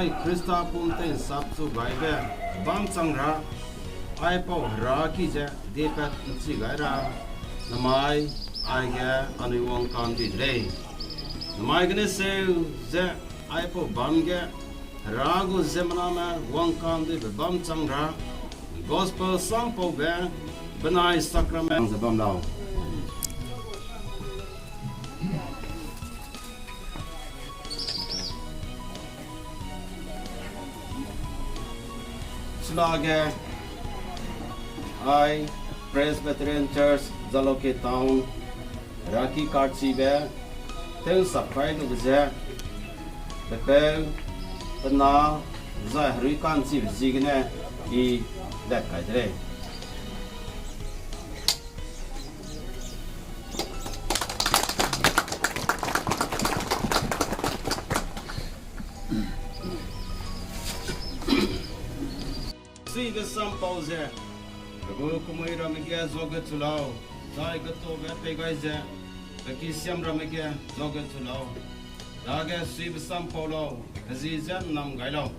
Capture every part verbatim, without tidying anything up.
Khrista pum tei nsap chu gaibe bam chang ra, aipau Hera ki ze diepat nchi gai ra, namai aige anui wangkam di de lei. Namai gene seu ze aipau bam ge Hera gu ziemmename wangkam dibe bam chang ra, Gospel sampaube benai sacrament ze bam lau. Chulage, ai Presbyterian Church Jalukie Town, Hera ki karchibe, tew nsap kai lube ze, pepeu, pena, zai herui ka'nchibe ziegene, I lat kai de lei. Suibe sampau ze, pe gu kemui ramme ge zuage chu lau, zai getaube pei gai ze, pe kisiam ramme ge zuage chu lau. Dage suibe sampau lau, pe zi ze nnam gai lau.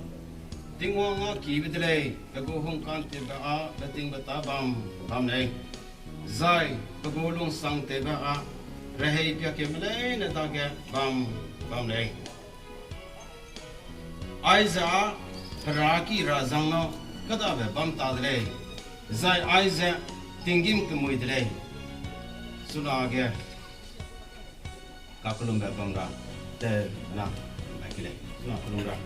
Tingwang â kibe de lei, pe gu hungka'ntibe â betingbeta bam bam lei. Zai pe gu lungsangtewbe â rehei piakeume leine dage bam bam lei. Aize â Hera ki ra zang na kêdabe bam ta de lei, zai aize tinggîm kemui de lei. Chunage kakellumbe bam ra, te na, mai ke lei, chuna kellum ra.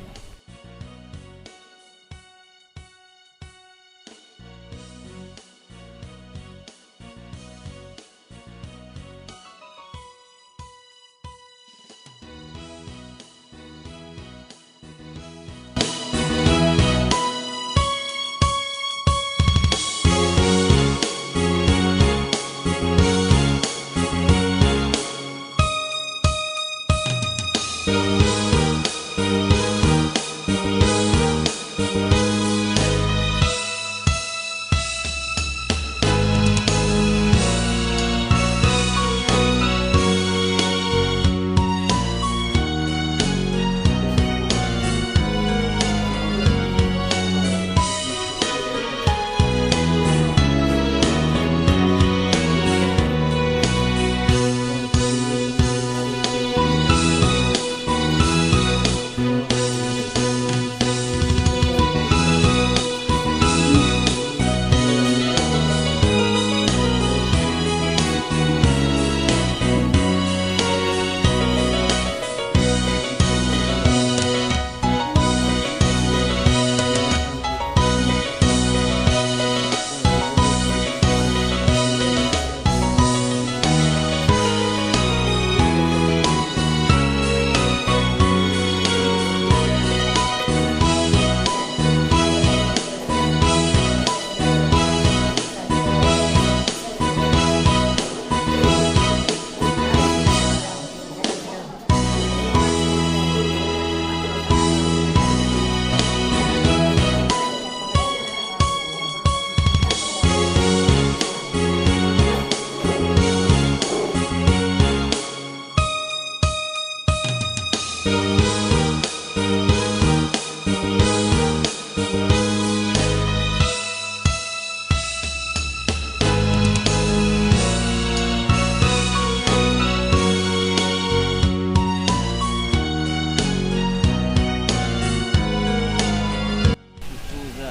Chu ze,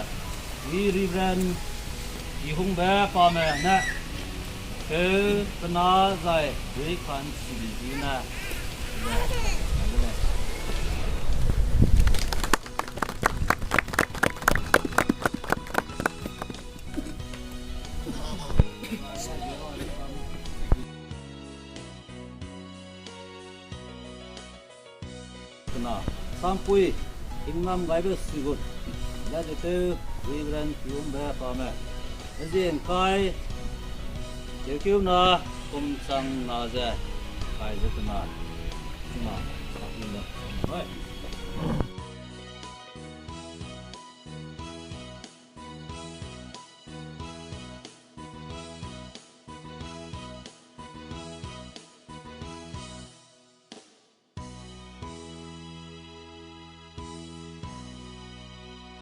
i Reverend Kihungbe Pame ne, peu, pena zai, rui kan sibi zine, Kena, sampui, hingnam gaibe sigut, dadeteu, Reverend Kiumbe Pame. Ezin kai, keukeu na, kum chang na ze, kai ze kena, kena, sakina, oi.